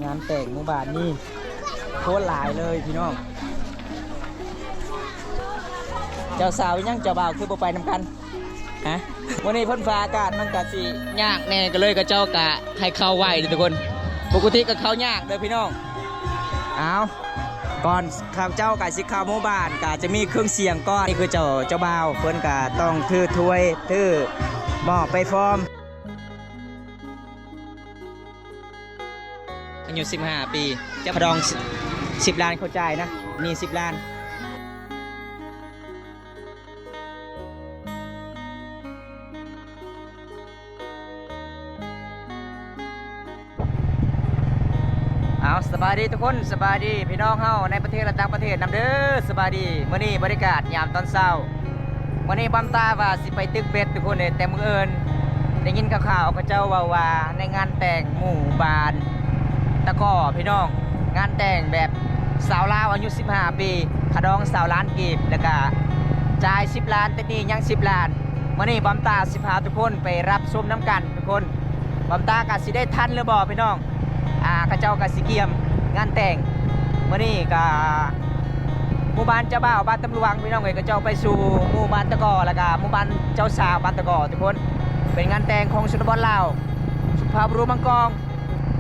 ງານແຕ່ງໝູ່ບ້ານນີ້ໂຄດຫຼາຍເລີຍພີ່ນ້ອງ. ເຈົ້າສາວອີຫຍັງ ເຈົ້າບ່າວຄືບໍ່ໄປນຳກັນ? ຮະ? ມື້ນີ້ຝົນຟ້າອາກາດມັນກະຊິຍາກແດ່ ກໍເລີຍເຂົາເຈົ້າກະໃຫ້ເຂົ້າໄວເດີທຸກຄົນ. ປົກກະຕິກໍເຂົ້າຍາກເດີພີ່ນ້ອງ. ອ້າວ ກ່ອນເຂົາເຈົ້າກະຊິເຂົ້າໝູ່ບ້ານ ກະຈະມີເຄື່ອງສຽງກ່ອນ. ນີ້ຄືເຈົ້າ ເຈົ້າບ່າວ ເພິ່ນກະຕ້ອງຖືຖ້ວຍ ຖືໝໍ້ໄປພ້ອມ. ອາຍຸສິບຫ້າປີ ຈະຂະດອງສິບລ້ານ ເຂົາຈ່າຍນະ ມີສິບລ້ານ. ເອົາ ສະບາຍດີທຸກຄົນ ສະບາຍດີພີ່ນ້ອງເຮົາໃນປະເທດ ແລະ ຕ່າງປະເທດນຳເດີ ສະບາຍດີ. ມື້ນີ້ບັນຍາກາດຍາມຕອນເຊົ້າ ມື້ນີ້ບອມຕາວ່າຊິໄປຕຶກເບັດທຸກຄົນເອີຍ ແຕ່ບັງເອີນໄດ້ຍິນຂ່າວໆ ເຂົາເຈົ້າເວົ້າວ່າໃນງານແຕ່ງໝູ່ບ້ານຕະກໍພີ່ນ້ອງ ງານແຕ່ງແບບສາວລາວອາຍຸສິບຫ້າປີ ຄ່າດອງຊາວລ້ານກີບ ແລ້ວກະຈ່າຍສິບລ້ານ ຕິດໜີ້ຍັງສິບລ້ານ. ມື້ນີ້ບອມຕາຊິພາທຸກຄົນໄປຮັບຊົມນຳກັນທຸກຄົນ ບອມຕາກະຊິໄດ້ທັນຫຼືບໍ່ພີ່ນ້ອງ. ອ່າ ເຂົາເຈົ້າກະຊິກຽມງານແຕ່ງ ມື້ນີ້ກະໝູ່ບ້ານເຈົ້າບ່າວບ້ານຕຳຫຼວງພີ່ນ້ອງເອີຍ ເຂົາເຈົ້າໄປສູ່ໝູ່ບ້ານຕະກໍ ແລ້ວກະໝູ່ບ້ານເຈົ້າສາວບ້ານຕະກໍທຸກຄົນ. ເປັນງານແຕ່ງຂອງຊົນນະບົດລາວ ສຸພາບບຸລຸດມັງກອງ.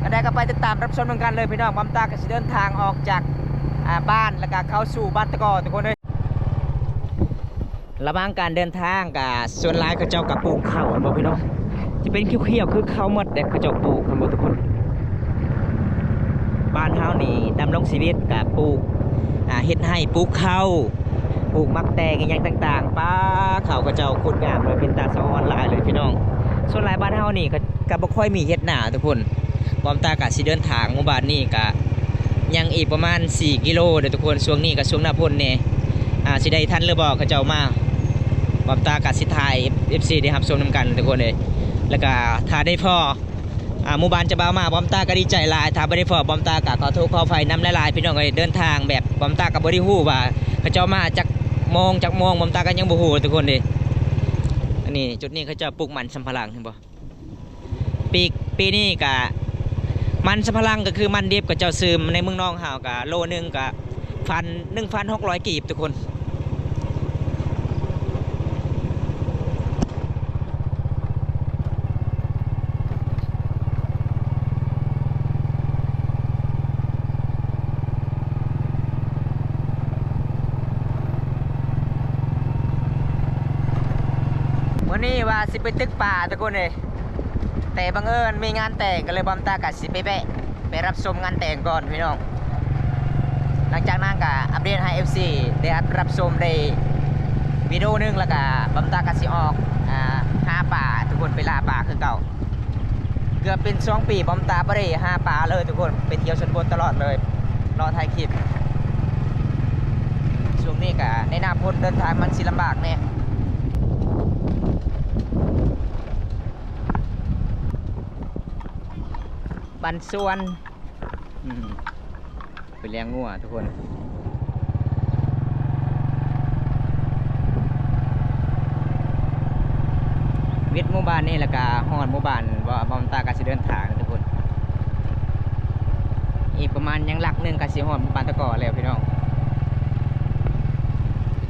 ອັນໃດກໍໄປຕິດຕາມຮັບຊົມນຳກັນເລີຍພີ່ນ້ອງ. ບອມຕາກະຊິເດີນທາງອອກຈາກ ອ່າ ບ້ານ ແລ້ວກະເຂົ້າສູ່ບ້ານຕະກໍທຸກຄົນເອີຍ. ລະຫວ່າງການເດີນທາງກະ ສ່ວນຫຼາຍເຂົາເຈົ້າກະປູກເຂົ້າ ເຫັນບໍ່ພີ່ນ້ອງ? ຈະເປັນຂຽວໆ ຄືເຂົ້າໝົດເດ້ ເຂົາເຈົ້າປູກ ເຫັນບໍ່ທຸກຄົນ? ບ້ານເຮົານີ້ດຳລົງຊີວິດກະປູກ ອ່າ ເຮັດໄຮ່ປູກເຂົ້າ ປູກໝາກແຕງອີ່ຫຍັງຕ່າງໆ. ປ້າ ເຂົ້າເຂົາເຈົ້າໂຄດງາມເລີຍ ເປັນຕາສະອອນຫຼາຍເລີຍພີ່ນ້ອງ. ສ່ວນຫຼາຍບ້ານເຮົານີ້ກະ ກະບໍ່ຄ່ອຍມີເຮັດນາທຸກຄົນ. ບອມຕາກະຊິເດີນທາງໝູ່ບ້ານນີ້ກະຍັງອີກປະມານສີ່ກິໂລເດີທຸກຄົນ. ຊ່ວງນີ້ກະຊ່ວງໜ້າຝົນແດ່ ອ່າ ຊິໄດ້ທັນຫຼືບໍ່ເຂົາເຈົ້າມາ. ບອມຕາກະຊິຖ່າຍ ເອັຟ ເອັຟຊີ ໄດ້ຮັບຊົມນຳກັນທຸກຄົນເອີຍ. ແລ້ວກະຖ້າໄດ້ພໍ້ ອ່າ ໝູ່ບ້ານເຈົ້າບ່າວມາ ບອມຕາກະດີໃຈຫຼາຍ. ຖ້າບໍ່ໄດ້ພໍ້ບອມຕາກະຂໍໂທດຂໍອະໄພນຳຫຼາຍໆ ພີ່ນ້ອງເອີຍ. ເດີນທາງແບບບອມຕາກະບໍ່ໄດ້ຮູ້ວ່າເຂົາເຈົ້າມາຈັກໂມງ ຈັກໂມງ ບອມຕາກະຍັງບໍ່ຮູ້ທຸກຄົນເອີຍ. ອັນນີ້ ຈຸດນີ້ເຂົາເຈົ້າປູກມັນສຳປະຫຼັງ ເຫັນບໍ່? ປີ ປີນີ້ກະ ມັນສຳປະຫຼັງ ກໍຄືມັນດິບ ເຂົາເຈົ້າຊື້ໃນເມືອງນອງເຮົາກະ ໂລໜຶ່ງກະພັນ ໜຶ່ງພັນຫົກຮ້ອຍກີບທຸກຄົນ. ມື້ນີ້ວ່າຊິໄປຕຶກປາທຸກຄົນເອີຍ ແຕ່ບັງເອີນມີງານແຕ່ງ ກໍເລີຍບອມຕາກະຊິໄປແວະ ໄປຮັບຊົມງານແຕ່ງກ່ອນພີ່ນ້ອງ. ຫຼັງຈາກນັ້ນກະອັບເດດໃຫ້ ເອັຟ ເອັຟ ຊີ ໄດ້ຮັບ ຮັບຊົມໄດ້ວິດີໂອໜຶ່ງ ແລ້ວກະບອມຕາກະຊິອອກ ອ່າ ຫາປາທຸກຄົນ ໄປລ່າປາຄືເກົ່າ. ເກືອບເປັນສອງປີ ບອມຕາບໍ່ໄດ້ຫາປາເລີຍທຸກຄົນ ໄປທ່ຽວຊົນນະບົດຕະຫຼອດເລີຍ ລໍຖ່າຍຄລິບ. ຊ່ວງນີ້ກະໃນໜ້າຝົນເດີນທາງມັນຊິລຳບາກແດ່. ບ້ານສວນ ອືມ ໄປລ້ຽງງົວທຸກຄົນ. ວິດໝູ່ບ້ານນີ້ ແລ້ວກະຮອດໝູ່ບ້ານ ບໍ່ ບອມຕາກະຊິເດີນທາງທຸກຄົນ. ອີກປະມານຍັງຫຼັກໜຶ່ງກະຊິຮອດໝູ່ບ້ານຕະກໍແລ້ວພີ່ນ້ອງ.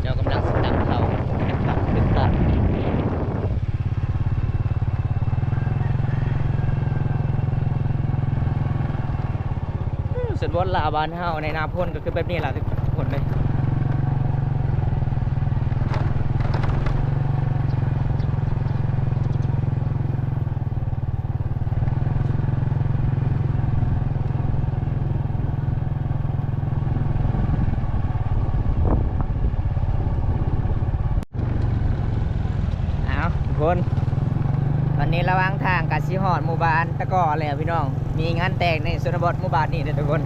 ເຈົ້າກຳລັງຊິຕັ້ງເຂົ້າ ຕຶກຕັກ ຕຶກຕັກ. ຊົນນະບົດລາວບ້ານເຮົາໃນໜ້າຝົນກໍຄືແບບນີ້ລະທຸກຄົນເລີຍ. ອ້າວ ທຸກຄົນ ຕອນນີ້ລະຫວ່າງທາງກະຊິຮອດໝູ່ບ້ານຕະກໍແລ້ວພີ່ນ້ອງ. ມີງານແຕ່ງໃນຊົນນະບົດໝູ່ບ້ານນີ້ເດີທຸກຄົນ.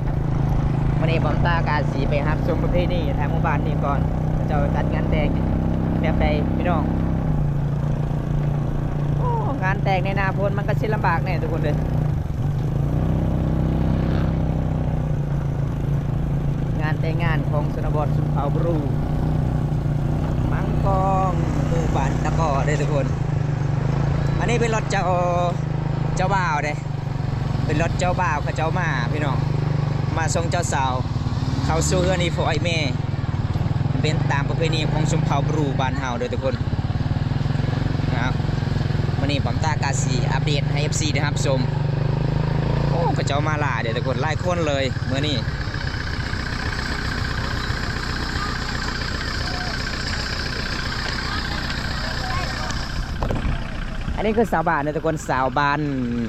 ມື້ນີ້ບອມຕາກະຊິໄປຮັບຊົມປະເພນີທາງໝູ່ບ້ານນີ້ກ່ອນ ເຂົາເຈົ້າຈັດງານແຕ່ງແບບໃດພີ່ນ້ອງ. ໂອ້ ງານແຕ່ງໃນໜ້າຝົນມັນກະຊິລຳບາກແດ່ທຸກຄົນເດີ. ງານແຕ່ງງານຂອງຊົນນະບົດຊົນເຜົ່າບຣູ ມັງກອງ ໝູ່ບ້ານຕະກໍເດີທຸກຄົນ. ອັນນີ້ເປັນລົດເຈົ້າ ເຈົ້າບ່າວເດ້. ເປັນລົດເຈົ້າບ່າວເຂົາເຈົ້າມາພີ່ນ້ອງ ມາສົ່ງເຈົ້າສາວເຂົ້າສູ່ເຮືອນອີ່ພໍ່ອີ່ແມ່ ເປັນຕາມປະເພນີຂອງຊົນເຜົ່າບຣູບ້ານເຮົາເດີທຸກຄົນ. ເອົາ ມື້ນີ້ບອມຕາກະຊິອັບເດດໃຫ້ເອັຟຊີໄດ້ຮັບຊົມ. ໂອ້ ເຂົາເຈົ້າມາຫຼາຍເດີທຸກຄົນ ຫຼາຍຄົນເລີຍມື້ນີ້. ອັນນີ້ຄືຊາວບ້ານເດີທຸກຄົນ ຊາວບ້ານ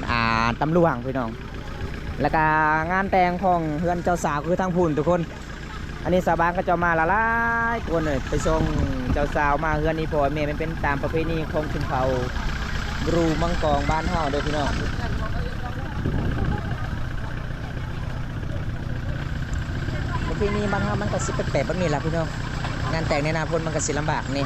ອ່າ ຕຳຫຼວງພີ່ນ້ອງ ແລ້ວກະງານແຕ່ງຂອງເຮືອນເຈົ້າສາວຄືທາງພຸ້ນທຸກຄົນ. ອັນນີ້ຊາວບ້ານເຂົາເຈົ້າມາຫຼາຍໆຄົນເລີຍ ໄປສົ່ງເຈົ້າສາວມາເຮືອນອີ່ພໍ່ແມ່ ແມ່ນເປັນຕາມປະເພນີຂອງຊົນເຜົ່າບຣູມັງກອງບ້ານເຮົາເດີພີ່ນ້ອງ. ປະເພນີບ້ານເຮົາມັນກະຊິແປກໆແບບນີ້ລະພີ່ນ້ອງ ງານແຕ່ງໃນໜ້າຝົນມັນກະຊິລຳບາກແດ່.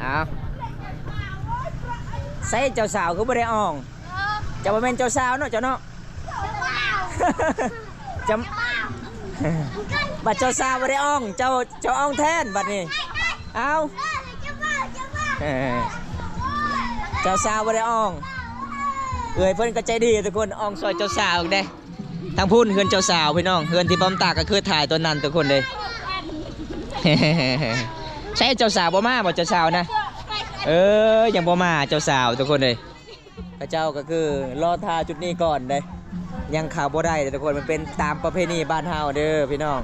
ອ້າວ ໃສເຈົ້າສາວຄືບໍ່ໄດ້ອ່ອງ? ເຈົ້າບໍ່ແມ່ນເຈົ້າສາວເນາະ ເຈົ້າເນາະ. ຈຳ ບັດເຈົ້າສາວບໍ່ໄດ້ອ່ອງ ເຈົ້າ ເຈົ້າອ່ອງແທນບັດນີ້. ເອົ້າ ເຈົ້າສາວບໍ່ໄດ້ອ່ອງ ເອື້ອຍເພິ່ນກໍໃຈດີທຸກຄົນ ອ່ອງຊ່ອຍເຈົ້າສາວເດ້. ທາງພຸ້ນເຮືອນເຈົ້າສາວພີ່ນ້ອງ ເຮືອນທີ່ບອມຕາກໍຄືຖ່າຍຕອນນັ້ນທຸກຄົນເດ້. ໃສເຈົ້າສາວບໍ່ມາບໍ່ ເຈົ້າສາວນະ? ເອີ ຍັງບໍ່ມາເຈົ້າສາວທຸກຄົນເດ້. ເຂົາເຈົ້າກໍຄືລໍຖ້າຈຸດນີ້ກ່ອນເດ້ ຍັງເຂົ້າບໍ່ໄດ້ເດ້ທຸກຄົນ ມັນເປັນຕາມປະເພນີບ້ານເຮົາເດີພີ່ນ້ອງ.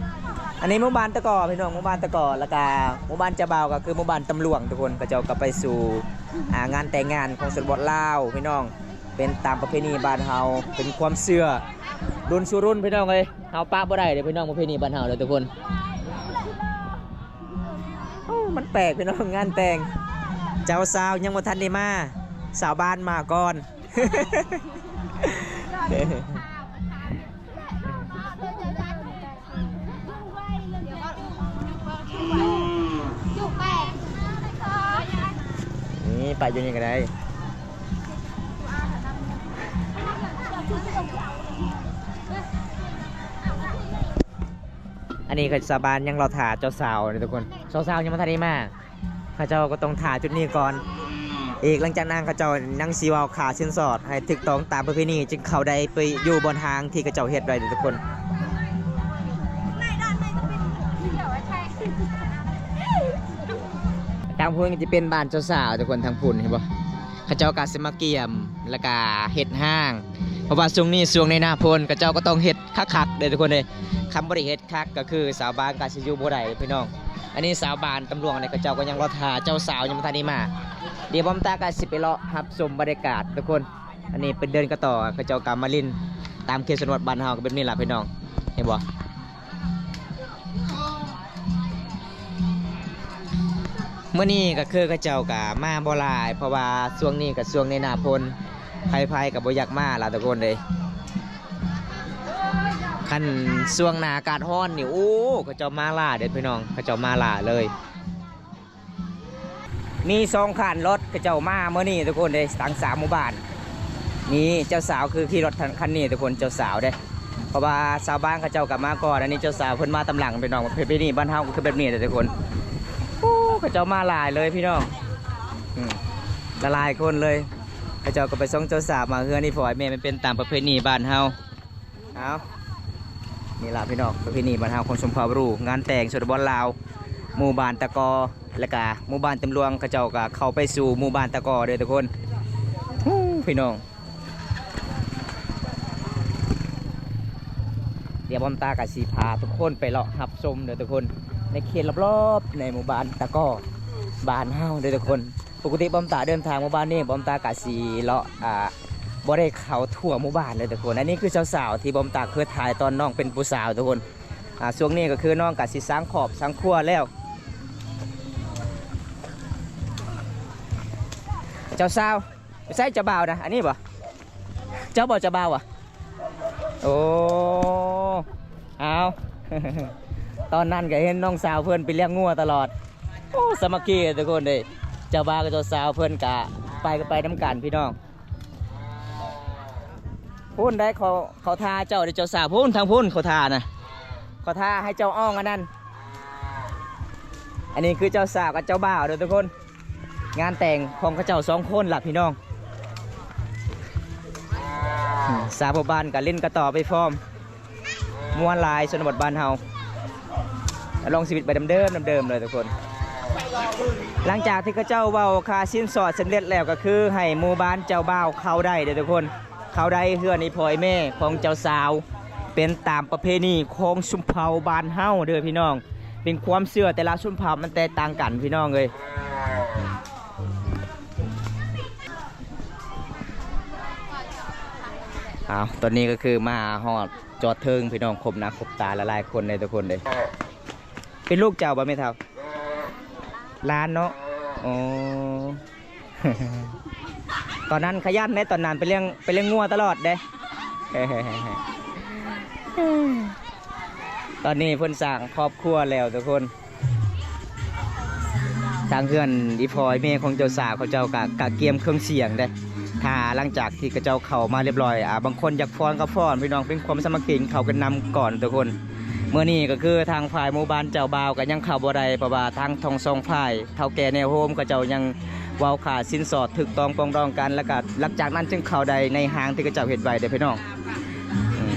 ອັນນີ້ໝູ່ບ້ານຕະກໍພີ່ນ້ອງ ໝູ່ບ້ານຕະກໍ ແລ້ວກະໝູ່ບ້ານເຈົ້າບ່າວກໍຄືໝູ່ບ້ານຕຳຫຼວງທຸກຄົນ. ເຂົາເຈົ້າກໍໄປສູ່ ອ່າ ງານແຕ່ງງານຂອງຊົນນະບົດລາວພີ່ນ້ອງ ເປັນຕາມປະເພນີບ້ານເຮົາ ເປັນຄວາມເຊື່ອລຸ້ນສູ່ລຸ້ນພີ່ນ້ອງເອີຍ. ເຮົາປະບໍ່ໄດ້ເດ້ພີ່ນ້ອງ ປະເພນີບ້ານເຮົາເດີທຸກຄົນ. ໂອ້ ມັນແປກພີ່ນ້ອງ ງານແຕ່ງ ເຈົ້າສາວຍັງບໍ່ທັນໄດ້ມາ ຊາວບ້ານມາກ່ອນ. ນີ້ ປະຢູ່ນີ້ກໍໄດ້. ອັນນີ້ກໍຊາວບ້ານຍັງລໍຖ້າເຈົ້າສາວເດ້ທຸກຄົນ ເຈົ້າສາວຍັງບໍ່ທັນໄດ້ມາ ເຂົາເຈົ້າກໍຕ້ອງຖ້າຈຸດນີ້ກ່ອນ. ອີກຫຼັງຈາກນັ້ນເຂົາເຈົ້າຍັງຊິເວົ້າຄ່າສິນສອດໃຫ້ຖືກຕ້ອງຕາມປະເພນີ ຈຶ່ງເຂົ້າໄດ້ໄປຢູ່ບ່ອນທາງທີ່ເຂົາເຈົ້າເຮັດໄວ້ເດ້ທຸກຄົນ. ທາງພຸ້ນກໍຈະເປັນບ້ານເຈົ້າສາວທຸກຄົນ ທາງພຸ້ນເຫັນບໍ່ ເຂົາເຈົ້າກໍຊິມາກຽມ ແລ້ວກໍເຮັດຮ້າງ ເພາະວ່າຊ່ວງນີ້ຊ່ວງໃນໜ້າຝົນ ເຂົາເຈົ້າກໍຕ້ອງເຮັດຄັກໆເດ້ທຸກຄົນເດ້. ຄັນບໍ່ໄດ້ເຮັດຄັກກໍຄືຊາວບ້ານກໍຊິຢູ່ບໍ່ໄດ້ພີ່ນ້ອງ. ອັນນີ້ຊາວບ້ານຕຳຫຼວງນີ້ ເຂົາເຈົ້າກໍຍັງລໍຖ້າເຈົ້າສາວຍັງບໍ່ທັນໄດ້ມາ. ດຽວບອມຕາກໍຊິໄປເລາະຮັບຊົມບັນຍາກາດທຸກຄົນ. ອັນນີ້ເປັນເດີ່ນກະຕໍ ເຂົາເຈົ້າກໍມາຫຼິ້ນຕາມເຂດຊົນນະບົດບ້ານເຮົາກໍແບບນີ້ລະພີ່ນ້ອງ ເຫັນບໍ່? ມື້ນີ້ກໍຄືເຂົາເຈົ້າກໍມາບໍ່ຫຼາຍ ເພາະວ່າຊ່ວງນີ້ກໍຊ່ວງໃນໜ້າຝົນ ໃຜໆກໍບໍ່ຢາກມາລະທຸກຄົນເດ້. ຄັນຊ່ວງໜ້າອາກາດຮ້ອນນີ້ ໂອ້ ເຂົາເຈົ້າມາຫຼາຍເດ້ພີ່ນ້ອງ ເຂົາເຈົ້າມາຫຼາຍເລີຍ. ມີສອງຄັນລົດເຂົາເຈົ້າມາມື້ນີ້ທຸກຄົນເດ້ ທັງສາມໝູ່ບ້ານ. ນີ້ເຈົ້າສາວຄືຂີ່ລົດຄັນນີ້ທຸກຄົນ ເຈົ້າສາວເດ້ ເພາະວ່າຊາວບ້ານເຂົາເຈົ້າກໍມາກ່ອນ. ອັນນີ້ເຈົ້າສາວເພິ່ນມາຕາມຫຼັງພີ່ນ້ອງ ປະເພນີບ້ານເຮົາກໍຄືແບບນີ້ແຫຼະທຸກຄົນ. ໂອ້ ເຂົາເຈົ້າມາຫຼາຍເລີຍພີ່ນ້ອງ ອືມ ຫຼາຍໆຄົນເລີຍ. ເຂົາເຈົ້າກໍໄປສົ່ງເຈົ້າສາວມາເຮືອນອີ່ພໍ່ອີ່ແມ່ ມັນເປັນຕາມປະເພນີບ້ານເຮົາ. ເອົາ ນີ້ລະພີ່ນ້ອງ ປະເພນີບ້ານເຮົາຂອງຊົນເຜົ່າບຣູ ງານແຕ່ງຊົນນະບົດລາວ ໝູ່ບ້ານຕະກໍ ແລ້ວກະໝູ່ບ້ານຕຳຫຼວງ ເຂົາເຈົ້າກະເຂົ້າໄປສູ່ໝູ່ບ້ານຕະກໍເດີທຸກຄົນ. ໂອ້ ພີ່ນ້ອງ ດຽວບອມຕາກະຊິພາທຸກຄົນໄປເລາະຮັບຊົມເດີທຸກຄົນ ໃນເຂດລອບໆໃນໝູ່ບ້ານຕະກໍ ບ້ານເຮົາເດີທຸກຄົນ. ປົກກະຕິບອມຕາເດີນທາງໝູ່ບ້ານນີ້ ບອມຕາກະຊິເລາະ ອ່າ ບໍ່ໄດ້ເຂົ້າທົ່ວໝູ່ບ້ານເລີຍທຸກຄົນ. ອັນນີ້ຄືສາວໆທີ່ບອມຕາເຄີຍຖ່າຍຕອນນ້ອງເປັນຜູ້ສາວທຸກຄົນ. ອ່າ ຊ່ວງນີ້ກໍຄືນ້ອງກະຊິສ້າງຄອບສ້າງຄົວແລ້ວ. ເຈົ້າສາວ ໃສເຈົ້າບ່າວນະ ອັນນີ້ບໍ່? ເຈົ້າບໍ່ເຈົ້າບ່າວອະ? ໂອ້ ອ້າວ ຕອນນັ້ນກໍເຫັນນ້ອງສາວເພິ່ນໄປລ້ຽງງົວຕະຫຼອດ. ໂອ້ ສາມັກຄີທຸກຄົນເດ້. ເຈົ້າບ່າວກັບເຈົ້າສາວເພິ່ນກະໄປ ກໍໄປນຳກັນພີ່ນ້ອງ. ພຸ້ນໄດ໋ ເຂົາ ເຂົາຖ້າເຈົ້າເດ້ ເຈົ້າສາວ ພຸ້ນ ທາງພຸ້ນເຂົາຖ້ານະ ເຂົາຖ້າໃຫ້ເຈົ້າອອງອັນນັ້ນ. ອັນນີ້ຄືເຈົ້າສາວກັບເຈົ້າບ່າວເດີທຸກຄົນ. ງານແຕ່ງຂອງເຂົາເຈົ້າສອງຄົນລະພີ່ນ້ອງ. ອືມ ສາວຜູ້ບ້ານກໍຫຼິ້ນກະຕໍໄປພ້ອມ. ມ່ວນຫຼາຍ ຊົນນະບົດບ້ານເຮົາ ດຳລົງຊີວິດໄປເດີມໆ ເດີມໆ ເລີຍທຸກຄົນ. ຫຼັງຈາກທີ່ເຂົາເຈົ້າເວົ້າຄ່າສິນສອດສຳເລັດແລ້ວ ກໍຄືໃຫ້ໝູ່ບ້ານເຈົ້າບ່າວເຂົ້າໄດ້ເດີທຸກຄົນ. ເຂົ້າໄດ້ເຮືອນອີ່ພໍ່ອີ່ແມ່ຂອງເຈົ້າສາວ ເປັນຕາມປະເພນີຂອງຊົນເຜົ່າບ້ານເຮົາເດີພີ່ນ້ອງ. ເປັນຄວາມເຊື່ອແຕ່ລະຊົນເຜົ່າມັນແຕກຕ່າງກັນພີ່ນ້ອງເອີຍ. ອ້າວ ຕອນນີ້ກໍຄືມາຮອດຈອດເທິງພີ່ນ້ອງ ຄົບໜ້າຄົບຕາຫຼາຍໆຄົນເດ້ທຸກຄົນເດ້. ເປັນລູກເຈົ້າບໍ່ແມ່ເຖົ້າ? ຫຼານເນາະ. ອໍ ຕອນນັ້ນຂະຫຍັນເດ້ ຕອນນັ້ນໄປລ້ຽງ ໄປລ້ຽງງົວຕະຫຼອດເດ້. ຕອນນີ້ເພິ່ນສ້າງຄອບຄົວແລ້ວທຸກຄົນ. ທາງເຮືອນອີ່ພໍ່ອີ່ແມ່ຂອງເຈົ້າສາວເຂົາເຈົ້າກະ ກະກຽມເຄື່ອງສຽງເດ້. ຖ້າຫຼັງຈາກທີ່ເຂົາເຈົ້າເຂົ້າມາລຽບຮ້ອຍ ອາ ບາງຄົນຢາກຟ້ອນກໍຟ້ອນພີ່ນ້ອງ ເປັນຄວາມສາມັກຄີເຂົ້າກັນນຳກ່ອນທຸກຄົນ. ມື້ນີ້ກໍຄືທາງຝ່າຍໝູ່ບ້ານເຈົ້າບ່າວກໍຍັງເຂົ້າບໍ່ໄດ້ ເພາະວ່າທາງທັງສອງຝ່າຍ ເຖົ້າແກ່ແນວໂຮມເຂົາເຈົ້າຍັງເວົ້າຄ່າສິນສອດຖືກຕ້ອງປອງດອງກັນ ແລ້ວກໍຫຼັງຈາກນັ້ນຈຶ່ງເຂົ້າໄດ້ໃນຫ້າງທີ່ເຂົາເຈົ້າເຮັດໄວ້ເດ້ພີ່ນ້ອງ. ອືມ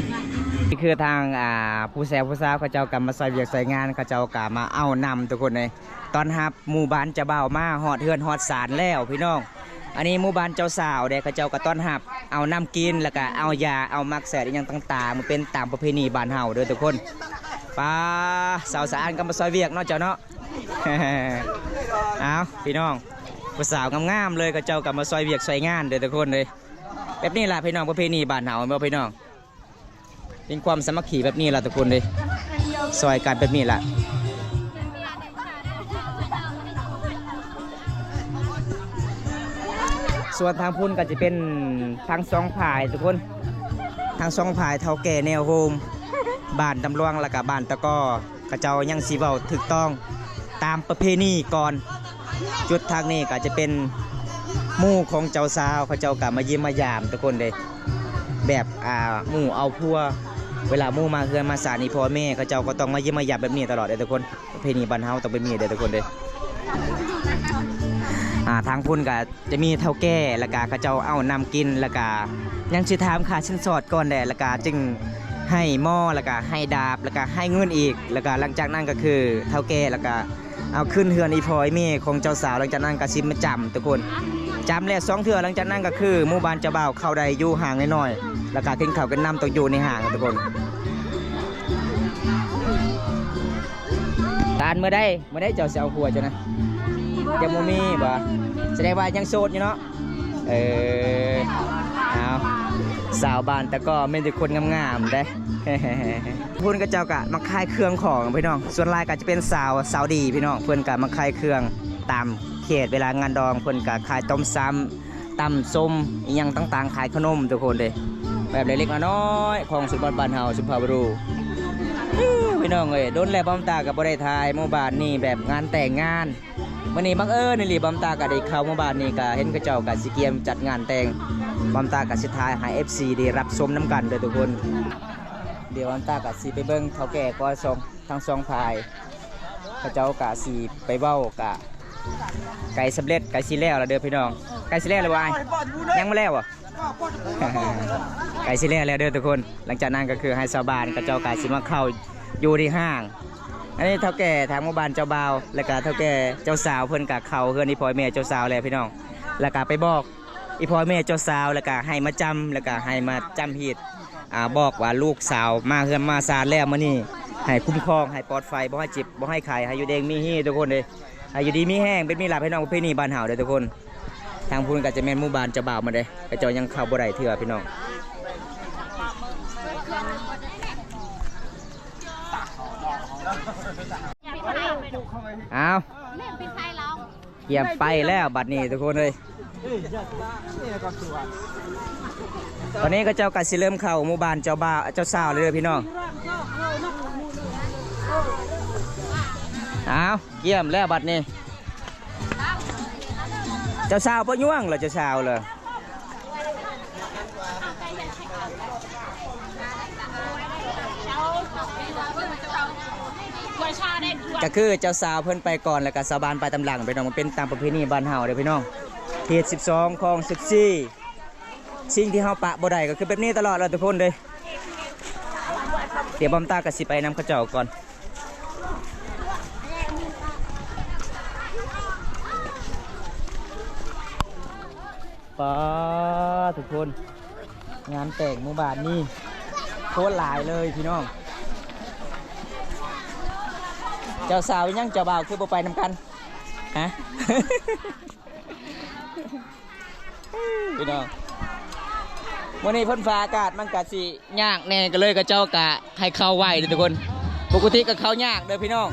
ນີ້ຄືທາງ ອ່າ ຜູ້ແຊວຜູ້ສາວເຂົາເຈົ້າກໍມາຊ່ອຍວຽກຊ່ອຍງານ ເຂົາເຈົ້າກໍມາເອົານຳທຸກຄົນເອີຍ. ຕ້ອນຮັບໝູ່ບ້ານເຈົ້າບ່າວມາຮອດເຮືອນຮອດຊານແລ້ວພີ່ນ້ອງ. ອັນນີ້ໝູ່ບ້ານເຈົ້າສາວເດ້ ເຂົາເຈົ້າກໍຕ້ອນຮັບ ເອົານ້ຳກິນ ແລ້ວກໍເອົາຢາ ເອົາໝາກແຊດອີ່ຫຍັງຕ່າງໆ ມາເປັນຕາມປະເພນີບ້ານເຮົາເດີທຸກຄົນ. ປາ ສາວສະອານກໍມາຊ່ອຍວຽກເນາະເຈົ້າເນາະ. ອ້າວ ພີ່ນ້ອງ ຜູ້ສາວງາມໆເລີຍ ເຂົາເຈົ້າກໍມາຊ່ອຍວຽກຊ່ອຍງານເດີທຸກຄົນເດ້. ແບບນີ້ລະພີ່ນ້ອງ ປະເພນີບ້ານເຮົາ ແມ່ນບໍ່ພີ່ນ້ອງ? ເປັນຄວາມສາມັກຄີແບບນີ້ລະທຸກຄົນເດ້ ຊ່ອຍກັນແບບນີ້ລະ. ສ່ວນທາງພຸ້ນກໍຈະເປັນທັງສອງຝ່າຍທຸກຄົນ ທັງສອງຝ່າຍ ເຖົ້າແກ່ແນວໂຮມບ້ານດຳຫຼວງ ແລ້ວກະບ້ານຕະກໍ ເຂົາເຈົ້າຍັງຊິເວົ້າຖືກຕ້ອງຕາມປະເພນີກ່ອນ. ຈຸດທາງນີ້ກໍຈະເປັນໝູ່ຂອງເຈົ້າສາວ ເຂົາເຈົ້າກໍມາຢ້ຽມມາຢາມທຸກຄົນເດ້ ແບບ ອ່າ ໝູ່ເອົາຜົວ ເວລາໝູ່ມາເຮືອນມາຊານນີ້ ພໍ່ແມ່ເຂົາເຈົ້າກໍຕ້ອງມາຢ້ຽມມາຢາມແບບນີ້ຕະຫຼອດເດ້ທຸກຄົນ. ປະເພນີບ້ານເຮົາຕ້ອງເປັນແບບນີ້ເດ້ທຸກຄົນເດ້. ອ່າ ທາງພຸ້ນກໍຈະມີເຖົ້າແກ່ ແລ້ວກະເຂົາເຈົ້າເອົານ້ຳກິນ ແລ້ວກະຍັງຊິຖາມຄ່າສິນສອດກ່ອນແຫຼະ ແລ້ວກະຈຶ່ງໃຫ້ໝໍ້ ແລ້ວກະໃຫ້ດາບ ແລ້ວກະໃຫ້ເງິນອີກ ແລ້ວກະຫຼັງຈາກນັ້ນກໍຄືເຖົ້າແກ່ ແລ້ວກະເອົາຂຶ້ນເຮືອນອີ່ພໍ່ອີ່ແມ່ຂອງເຈົ້າສາວ. ຫຼັງຈາກນັ້ນກໍຊິມາຈ້ຳທຸກຄົນ ຈ້ຳແລ້ວສອງເທື່ອ ຫຼັງຈາກນັ້ນກໍຄືໝູ່ບ້ານເຈົ້າບ່າວເຂົ້າໄດ້ຢູ່ຫ້າງນ້ອຍໆ ແລ້ວກະກິນເຂົ້າກິນນ້ຳຕ້ອງຢູ່ໃນຫ້າງທຸກຄົນ. ຕານ ມື້ໃດ ມື້ໃດເຈົ້າຊິເອົາຜົວເຈົ້ານະ? ຍັງບໍ່ມີບໍ່? ສະແດງວ່າຍັງໂສດຢູ່ເນາະ. ເອີ ເອົາ ສາວບ້ານຕະກໍແມ່ນແຕ່ຄົນງາມໆເດ້. ພຸ້ນເຂົາເຈົ້າກະມາຂາຍເຄື່ອງຂອງພີ່ນ້ອງ ສ່ວນຫຼາຍກະຈະເປັນສາວ ສາວດີພີ່ນ້ອງ ເພິ່ນກະມາຂາຍເຄື່ອງຕາມເຂດ ເວລາງານດອງເພິ່ນກະຂາຍຕົ້ມຊຳ ຕຳສົ້ມອີ່ຫຍັງຕ່າງໆ ຂາຍຂະໜົມທຸກຄົນເດ້ ແບບເລັກໆ ນ້ອຍໆ ຂອງຊົນນະບົດບ້ານເຮົາ ສຸພາບບຸລຸ. ພີ່ນ້ອງເອີຍ ດົນແລ້ວບ່າວຕາກໍບໍ່ໄດ້ຖ່າຍໝູ່ບ້ານນີ້ ແບບງານແຕ່ງງານ. ມື້ນີ້ບັງເອີນອີ່ຫຼີ ບ່າວຕາກໍໄດ້ເຂົ້າໝູ່ບ້ານນີ້ ກໍເຫັນເຂົາເຈົ້າກໍຊິກຽມຈັດງານແຕ່ງ ບ່າວຕາກໍຊິຖ່າຍໃຫ້ເອັຟຊີໄດ້ຮັບຊົມນຳກັນເດີທຸກຄົນ. ດຽວບ່າວຕາກໍຊິໄປເບິ່ງເຖົ້າແກ່ກໍສອງ ທັງສອງຝ່າຍ ເຂົາເຈົ້າກະຊິໄປເວົ້າກະໃກ້ສຳເລັດ ໃກ້ຊິແລ້ວລະເດີພີ່ນ້ອງ. ໃກ້ຊິແລ້ວລະບໍ່ອ້າຍ? ຍັງບໍ່ແລ້ວບໍ່? ໃກ້ຊິແລ້ວແລ້ວເດີທຸກຄົນ. ຫຼັງຈາກນັ້ນກໍຄືໃຫ້ຊາວບ້ານເຂົາເຈົ້າກະຊິມາເຂົ້າຢູ່ໃນຫ້າງ. ອັນນີ້ເຖົ້າແກ່ທາງໝູ່ບ້ານເຈົ້າບ່າວ ແລ້ວກະເຖົ້າແກ່ເຈົ້າສາວ ເພິ່ນກະເຂົ້າເຮືອນອີ່ພໍ່ແມ່ເຈົ້າສາວແລ້ວພີ່ນ້ອງ ແລ້ວກະໄປບອກ ອີ່ພໍ່ແມ່ເຈົ້າສາວ ແລ້ວກະໃຫ້ມາຈ້ຳ ແລ້ວກະໃຫ້ມາຈ້ຳຮີດ ອ່າ ບອກວ່າລູກສາວມາເຮືອນມາຊານແລ້ວ ມື້ນີ້ໃຫ້ຄຸ້ມຄອງ ໃຫ້ປອດໄພ ບໍ່ໃຫ້ເຈັບ ບໍ່ໃຫ້ໄຂ້ ໃຫ້ຢູ່ເດັງມີແຮງທຸກຄົນເດ້ ໃຫ້ຢູ່ດີມີແຮງ. ເປັນມີລາພໃຫ້ນ້ອງປະເພນີບ້ານເຮົາເດ້ທຸກຄົນ. ທາງພຸ້ນກໍຈະແມ່ນໝູ່ບ້ານເຈົ້າບ່າວໝົດເດ້ ເຂົາເຈົ້າຍັງເຂົ້າບໍ່ໄດ້ເທື່ອພີ່ນ້ອງ. ອ້າວ ກຽມໄປແລ້ວບັດນີ້ທຸກຄົນເອີຍ. ຕອນນີ້ເຂົາເຈົ້າກໍຊິເລີ່ມເຂົ້າໝູ່ບ້ານເຈົ້າບ່າວ ເຈົ້າສາວແລ້ວເດີພີ່ນ້ອງ. ອ້າວ ກຽມແລ້ວບັດນີ້ ເຈົ້າສາວບໍ່ຍ່ວງລະ ເຈົ້າສາວລະ. ກໍຄືເຈົ້າສາວເພິ່ນໄປກ່ອນ ແລ້ວກໍຊາວບ້ານໄປຕາມຫຼັງ ພີ່ນ້ອງ. ມັນເປັນຕາມປະເພນີບ້ານເຮົາເດີພີ່ນ້ອງ. ເຂດສິບສອງ ຄອງສິບສີ່ ສິ່ງທີ່ເຮົາປະບໍ່ໄດ້ກໍຄືແບບນີ້ຕະຫຼອດແຫຼະທຸກຄົນເດີ. ດຽວບອມຕາກໍຊິໄປນຳເຂົາເຈົ້າກ່ອນ. ປາ ທຸກຄົນ ງານແຕ່ງໝູ່ບ້ານນີ້ໂຄດຫຼາຍເລີຍພີ່ນ້ອງ. ເຈົ້າສາວອີຫຍັງ ເຈົ້າບ່າວຄືບໍ່ໄປນຳກັນ ຮະ? ພີ່ນ້ອງ ມື້ນີ້ເພິ່ນຟ້າອາກາດມັນກະຊິຍາກແດ່ ກໍເລີຍເຂົາເຈົ້າກະໃຫ້ເຂົ້າໄວເດີທຸກຄົນ. ປົກກະຕິກໍເຂົ້າຍາກເດີພີ່ນ້ອງ.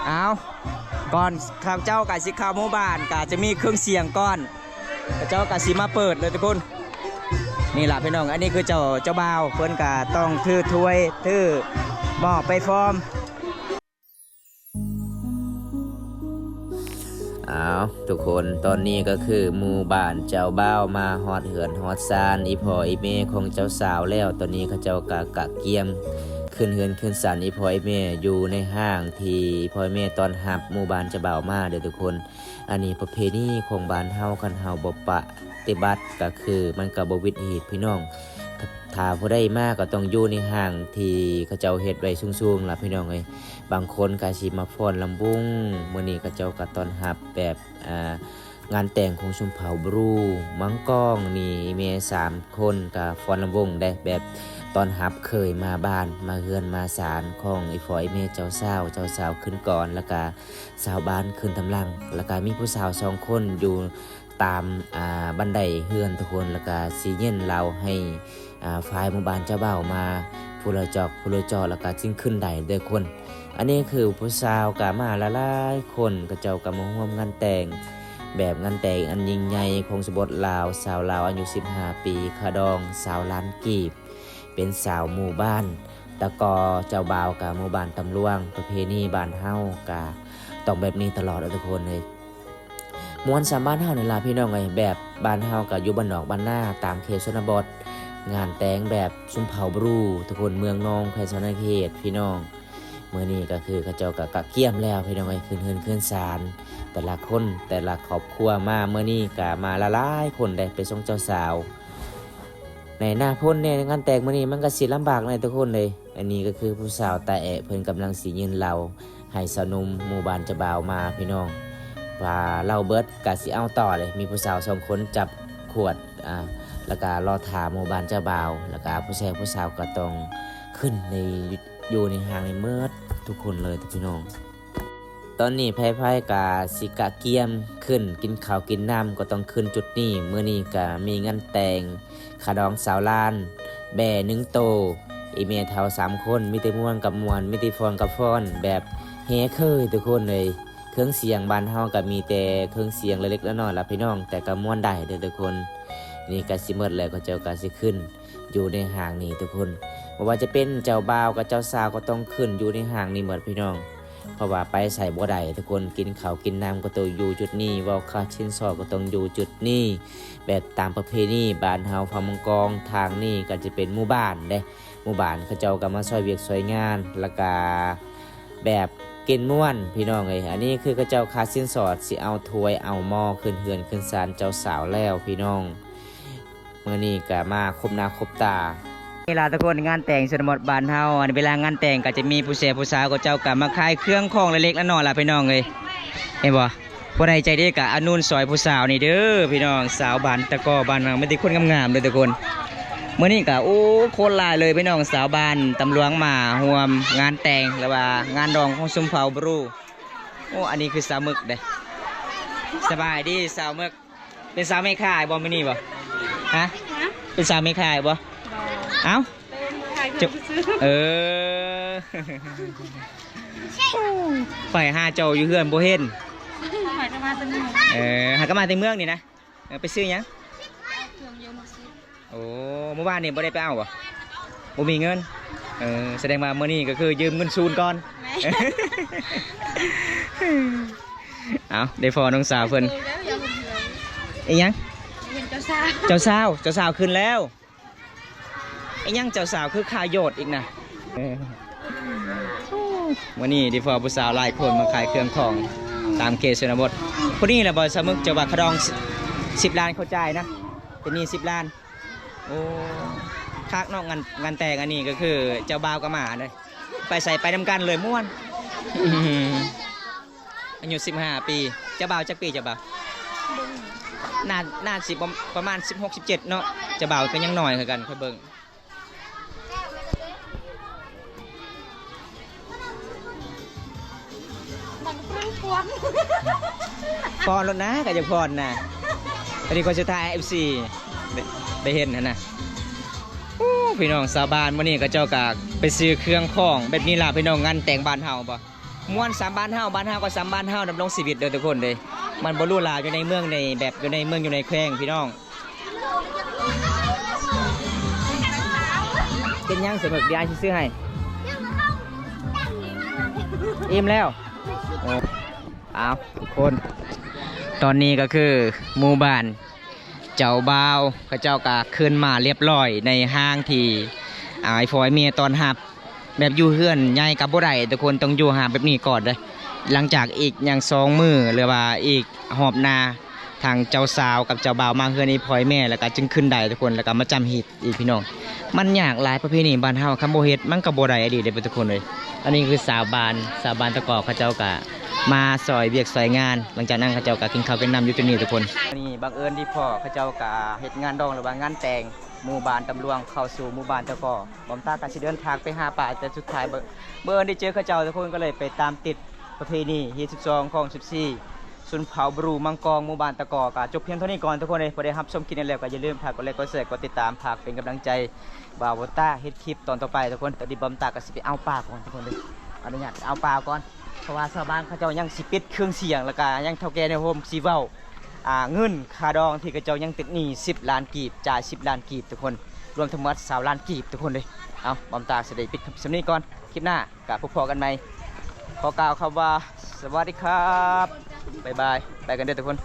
ອ້າວ ກ່ອນເຂົາເຈົ້າກະຊິເຂົ້າໝູ່ບ້ານ ກະຈະມີເຄື່ອງສຽງກ່ອນ ເຂົາເຈົ້າກະຊິມາເປີດເລີຍທຸກຄົນ. ນີ້ລະພີ່ນ້ອງ ອັນນີ້ຄືເຈົ້າ ເຈົ້າບ່າວ ເພິ່ນກະຕ້ອງຖືຖ້ວຍ ຖືໝໍ້ໄປພ້ອມ. ອ້າວ ທຸກຄົນ ຕອນນີ້ກໍຄືໝູ່ບ້ານເຈົ້າບ່າວມາຮອດເຮືອນຮອດຊານອີ່ພໍ່ອີ່ແມ່ຂອງເຈົ້າສາວແລ້ວ. ຕອນນີ້ເຂົາເຈົ້າກໍກະກຽມຂຶ້ນເຮືອນຂຶ້ນຊານອີ່ພໍ່ອີ່ແມ່ ຢູ່ໃນຫ້າງທີ່ພໍ່ແມ່ຕ້ອນຮັບໝູ່ບ້ານເຈົ້າບ່າວມາເດີທຸກຄົນ. ອັນນີ້ປະເພນີຂອງບ້ານເຮົາ ຄັນເຮົາບໍ່ປະຕິບັດກໍຄືມັນກໍບໍ່ວິດຮີດພີ່ນ້ອງ. ຖ້າ ຖ້າຜູ້ໃດມາກໍຕ້ອງຢູ່ໃນຫ້າງທີ່ເຂົາເຈົ້າເຮັດໄວ້ສູງໆລະພີ່ນ້ອງເອີຍ. ບາງຄົນກໍຊິມາຟ້ອນລຳວົງ ມື້ນີ້ເຂົາເຈົ້າກໍຕ້ອນຮັບແບບ ອ່າ ງານແຕ່ງຂອງຊົນເຜົ່າບຣູ ມັງກອງນີ້ ແມ່ສາມຄົນກໍຟ້ອນລຳວົງໄດ໋ ແບບຕ້ອນຮັບເຂີຍມາບ້ານ ມາເຮືອນມາຊານຂອງອີ່ພໍ່ອີ່ແມ່ເຈົ້າສາວ ເຈົ້າສາວຂຶ້ນກ່ອນ ແລ້ວກໍຊາວບ້ານຂຶ້ນຕາມຫຼັງ ແລ້ວກໍມີຜູ້ສາວສອງຄົນຢູ່ຕາມ ອ່າ ບັນໄດເຮືອນທຸກຄົນ ແລ້ວກໍຊິເຢັນເລົ່າໃຫ້ ອ່າ ຝ່າຍໝູ່ບ້ານເຈົ້າບ່າວມາຜູ້ລະຈອກຜູ້ລະຈອກ ແລ້ວກໍຈຶ່ງຂຶ້ນໄດ້ເດີຄົນ. ອັນນີ້ຄືຜູ້ສາວກໍມາຫຼາຍໆຄົນ ເຂົາເຈົ້າກໍມາຮ່ວມງານແຕ່ງ ແບບງານແຕ່ງອັນຍິ່ງໃຫຍ່ຂອງຊົນນະບົດລາວ ສາວລາວອາຍຸສິບຫ້າປີ ຄ່າດອງຊາວລ້ານກີບ ເປັນສາວໝູ່ບ້ານ ແລ້ວກໍເຈົ້າບ່າວກໍໝູ່ບ້ານຕຳຫຼວງ. ປະເພນີບ້ານເຮົາກໍຕ້ອງແບບນີ້ຕະຫຼອດເດີທຸກຄົນເອີຍ. ມ່ວນສ່ຳບ້ານເຮົານີ້ລະພີ່ນ້ອງເອີຍ ແບບບ້ານເຮົາກໍຢູ່ບ້ານນອກບ້ານນາ ຕາມເຂດຊົນນະບົດ ງານແຕ່ງແບບຊົນເຜົ່າບຣູ ທຸກຄົນ ເມືອງນອງ ແຂວງສະຫວັນນະເຂດພີ່ນ້ອງ. ມື້ນີ້ກໍຄືເຂົາເຈົ້າກໍກະກຽມແລ້ວພີ່ນ້ອງເອີຍ ຂຶ້ນເຮືອນຂຶ້ນຊານ ແຕ່ລະຄົນແຕ່ລະຄອບຄົວມາ ມື້ນີ້ກໍມາຫຼາຍໆຄົນໄດ໋ ໄປສົ່ງເຈົ້າສາວ. ໃນໜ້າຝົນແດ່ ງານແຕ່ງມື້ນີ້ມັນກໍຊິລຳບາກແດ່ທຸກຄົນເອີຍ. ອັນນີ້ກໍຄືຜູ້ສາວຕາແອະ ເພິ່ນກຳລັງຊິຍື່ນເຫຼົ້າໃຫ້ຊາວໜຸ່ມໝູ່ບ້ານເຈົ້າບ່າວມາພີ່ນ້ອງ ວ່າເຫຼົ້າເບິດກະຊິເອົາຕໍ່ເລີຍ. ມີຜູ້ສາວສອງຄົນຈັບຂວດ ອ່າ ແລ້ວກະລໍຖ້າໝູ່ບ້ານເຈົ້າບ່າວ ແລ້ວກະຜູ້ແຊງຜູ້ສາວກໍຕ້ອງຂຶ້ນໃນ ຢູ່ໃນຫ້າງນີ້ໝົດທຸກຄົນເລີຍພີ່ນ້ອງ. ຕອນນີ້ໃຜໆກະຊິກະກຽມຂຶ້ນ ກິນເຂົ້າກິນນ້ຳກໍຕ້ອງຂຶ້ນຈຸດນີ້. ມື້ນີ້ກະມີງານແຕ່ງ ຂະດອງຊາວລ້ານ ແບ້ໜຶ່ງໂຕ ອີ່ແມ່ເຖົ້າສາມຄົນ ມີແຕ່ມ່ວນກັບມ່ວນ ມີແຕ່ຟ້ອນກັບຟ້ອນ ແບບແຫ່ເຄີຍທຸກຄົນເອີຍ. ເຄື່ອງສຽງບ້ານເຮົາກໍມີແຕ່ເຄື່ອງສຽງເລັກໆນ້ອຍໆລະພີ່ນ້ອງ ແຕ່ກໍມ່ວນໄດ້ເດີທຸກຄົນ. ນີ້ກໍຊິໝົດແລ້ວ ເຂົາເຈົ້າກໍຊິຂຶ້ນຢູ່ໃນຫ້າງນີ້ທຸກຄົນ. ບໍ່ວ່າຈະເປັນເຈົ້າບ່າວກັບເຈົ້າສາວກໍຕ້ອງຂຶ້ນຢູ່ໃນຫ້າງນີ້ໝົດພີ່ນ້ອງ. ເພາະວ່າໄປໃສບໍ່ໄດ້ທຸກຄົນ ກິນເຂົ້າກິນນ້ຳກໍຕ້ອງຢູ່ຈຸດນີ້ ເວົ້າຄ່າສິນສອດກໍຕ້ອງຢູ່ຈຸດນີ້ ແບບຕາມປະເພນີບ້ານເຮົາ ເຜົ່າມັງກອງ. ທາງນີ້ກໍຈະເປັນໝູ່ບ້ານເດ້ ໝູ່ບ້ານເຂົາເຈົ້າກໍມາຊ່ອຍວຽກຊ່ອຍງານ ແລ້ວກະແບບກິນມ່ວນພີ່ນ້ອງເອີຍ. ອັນນີ້ຄືເຂົາເຈົ້າຄ່າສິນສອດ ຊິເອົາຖ້ວຍເອົາໝໍ້ຂຶ້ນເຮືອນຂຶ້ນຊານເຈົ້າສາວແລ້ວພີ່ນ້ອງ. ມື້ນີ້ກໍມາຄົບໜ້າຄົບຕາ. ເວລາທຸກຄົນ ງານແຕ່ງຊົນນະບົດບ້ານເຮົາ ອັນເວລາງານແຕ່ງກໍຈະມີຜູ້ແຊຜູ້ສາວ ເຂົາເຈົ້າກໍມາຂາຍເຄື່ອງຂອງເລັກໆນ້ອຍໆລະພີ່ນ້ອງເອີຍ ເຫັນບໍ່? ຜູ້ໃດໃຈດີກໍອຸດໜູນຊ່ອຍຜູ້ສາວນີ້ເດີພີ່ນ້ອງ. ສາວບ້ານຕະກໍບ້ານເຮົາ ມີແຕ່ຄົນງາມໆເດີທຸກຄົນ. ມື້ນີ້ກໍ ໂອ້ ຄົນຫຼາຍເລີຍພີ່ນ້ອງ ຊາວບ້ານຕຳຫຼວງມາຮ່ວມງານແຕ່ງ ຫຼືວ່າງານດອງຂອງຊົນເຜົ່າບຣູ. ໂອ້ ອັນນີ້ຄືສາວເໝິກເດ້. ສະບາຍດີສາວເໝິກ. ເປັນສາວແມ່ຄ້າບໍ່ມື້ນີ້ບໍ່? ຮະ? ຮະ? ເປັນສາວແມ່ຄ້າບໍ່? ບໍ່. ເອົ້າ? ເປັນຂາຍເຄື່ອງຊື່ໆ. ເອີ ຂ້ອຍຫາເຈົ້າຢູ່ເຮືອນບໍ່ເຫັນ. ຂ້ອຍກໍມາແຕ່ເມືອງ. ເອີ ຫາກໍມາແຕ່ເມືອງນີ້ນະ. ເອີ ໄປຊື້ຫຍັງ? ເຄື່ອງຢູ່ມາຊື້. ໂອ້ ມື້ວານນີ້ບໍ່ໄດ້ໄປເອົາບໍ່? ບໍ່ມີເງິນ. ເອີ ສະແດງວ່າມື້ນີ້ກໍຄືຢືມເງິນສູນກ່ອນ. ແມ່ນ. ເອົາ ໄດ້ພໍ້ນ້ອງສາວເພິ່ນ. ອີຫຍັງ? ເຫັນເຈົ້າສາວ ເຈົ້າສາວ ເຈົ້າສາວຂຶ້ນແລ້ວ. ອີຫຍັງເຈົ້າສາວຄືຂາວໂຍດອີກນະ? ເອີ ມື້ນີ້ໄດ້ພໍ້ຜູ້ສາວຫຼາຍຄົນມາຂາຍເຄື່ອງຂອງຕາມເຂດຊົນນະບົດ. ຜູ້ນີ້ລະບໍ່ສະມຶກ ເຈົ້າວ່າຂະດອງສິບລ້ານເຂົາຈ່າຍນະ ເປັນໜີ້ສິບລ້ານ. ໂອ້ ຄັກເນາະ ງານ ງານແຕ່ງອັນນີ້ກໍຄືເຈົ້າບ່າວກໍມາເລີຍ ໄປໃສໄປນຳກັນເລີຍ ມ່ວນ. ອາຍຸສິບຫ້າປີ. ເຈົ້າບ່າວຈັກປີເຈົ້າບ່າວ? ໜ້າ ໜ້າຊິປະ ປະມານສິບຫົກ ສິບເຈັດເນາະ. ເຈົ້າບ່າວກໍຍັງນ້ອຍຄືກັນ ຂ້ອຍເບິ່ງ. ບັງເພິ່ນພວງ ຟ້ອນໂລດນະ ກໍຢາກຟ້ອນນະ. ອັນນີ້ຂ້ອຍຊິຖ່າຍໃຫ້ເອັຟຊີໄດ້ ໄດ້ເຫັນຫັ້ນນະ. ໂອ້ ພີ່ນ້ອງຊາວບ້ານ ມື້ນີ້ເຂົາເຈົ້າກໍໄປຊື້ເຄື່ອງຂອງແບບນີ້ລະ ພີ່ນ້ອງ. ງານແຕ່ງບ້ານເຮົາບໍ່ ມ່ວນສ່ຳບ້ານເຮົາ ບ້ານເຮົາກໍສ່ຳບ້ານເຮົາ ດຳລົງຊີວິດເດີທຸກຄົນເດີ. ມັນບໍ່ຫຼູຫຼາຢູ່ໃນເມືອງ ໃນແບບຢູ່ໃນເມືອງ ຢູ່ໃນແຂວງ ພີ່ນ້ອງ. ເປັນຫຍັງສະເໝິກ? ດຽວອ້າຍຊິຊື້ໃຫ້. ອີ່ມແລ້ວ. ເອີ ອ້າວ ທຸກຄົນ ຕອນນີ້ກໍຄືໝູ່ບ້ານ ເຈົ້າບ່າວເຂົາເຈົ້າກໍຂຶ້ນມາລຽບລ້ອຍໃນຫ້າງທີ່ອ້າຍພໍ່ອ້າຍແມ່ຕ້ອນຮັບ. ແບບຢູ່ເຮືອນໃຫຍ່ກໍບໍ່ໄດ້ທຸກຄົນ ຕ້ອງຢູ່ຫ້າງແບບນີ້ກ່ອນເດີ້. ຫຼັງຈາກອີກຫຍັງສອງມື້ ຫຼືວ່າອີກຮອບໜ້າ ທາງເຈົ້າສາວກັບເຈົ້າບ່າວມາເຮືອນອີ່ພໍ່ອີ່ແມ່ ແລ້ວກໍຈຶ່ງຂຶ້ນໄດ້ທຸກຄົນ ແລ້ວກໍມາຈຳຮີດອີກ ພີ່ນ້ອງ. ມັນຍາກຫຼາຍ ປະເພນີບ້ານເຮົາ ຄັນບໍ່ເຮັດມັນກໍບໍ່ໄດ້ອີ່ຫຼີເດ້ທຸກຄົນເອີຍ. ອັນນີ້ຄືຊາວບ້ານ ຊາວບ້ານຕະກໍເຂົາເຈົ້າກໍມາຊ່ອຍວຽກຊ່ອຍງານ ຫຼັງຈາກນັ້ນເຂົາເຈົ້າກໍກິນເຂົ້າກິນນ້ຳຢູ່ຈຸດນີ້ທຸກຄົນ. ນີ້ບັງເອີນທີ່ພໍ້ເຂົາເຈົ້າກໍເຮັດງານດອງ ຫຼືວ່າງານແຕ່ງ ໝູ່ບ້ານຕຳຫຼວງເຂົ້າສູ່ໝູ່ບ້ານຕະກໍ. ບອມຕາກໍຊິເດີນທາງໄປຫາປາ ແຕ່ສຸດທ້າຍບັງ ບັງເອີນໄດ້ເຈີເຂົາເຈົ້າ ທຸກຄົນກໍເລີຍໄປຕາມຕິດປະເພນີຮີດສິບສອງ ຄອງສິບສີ່ ຊົນເຜົ່າບຣູມັງກອງ ໝູ່ບ້ານຕະກໍ. ກໍຈົບພຽງເທົ່ານີ້ກ່ອນທຸກຄົນເອີຍ. ຜູ້ໃດຮັບຊົມຄລິບນີ້ແລ້ວກໍຢ່າລືມຝາກກົດໄລ ກົດແຊ ກົດຕິດຕາມ ຝາກເປັນກຳລັງໃຈບ່າວ ໂບຕ້າ ເຮັດຄລິບຕອນຕໍ່ໄປທຸກຄົນ. ຕອນນີ້ບອມຕາກໍຊິໄປເອົາປາກ່ອນທຸກຄົນເດີ ອະນຸຍາດເອົາປາກ່ອນ ເພາະວ່າຊາວບ້ານເຂົາເຈົ້າຍັງຊິປິດເຄື່ອງສຽງ ແລ້ວກໍຍັງເຖົ້າແກ່ໃນໂຮມຊິເວົ້າ ອ່າ ເງິນຄ່າດອງທີ່ເຂົາເຈົ້າຍັງຕິດໜີ້ສິບລ້ານກີບ ຈ່າຍສິບລ້ານກີບທຸກຄົນ ລວມທັງໝົດຊາວລ້ານກີບທຸກຄົນເລີຍ. ເອົາ ບອມຕາຊິໄດ້ປິດຄລິບສ່ຳນີ້ກ່ອນ ຄລິບໜ້າກໍພົບພໍ້ກັນໃໝ່. ຂໍກ່າວຄຳວ່າ ສະຫວັດດີຄັບ ບາຍບາຍ ໄປກັນເດີທຸກຄົນ.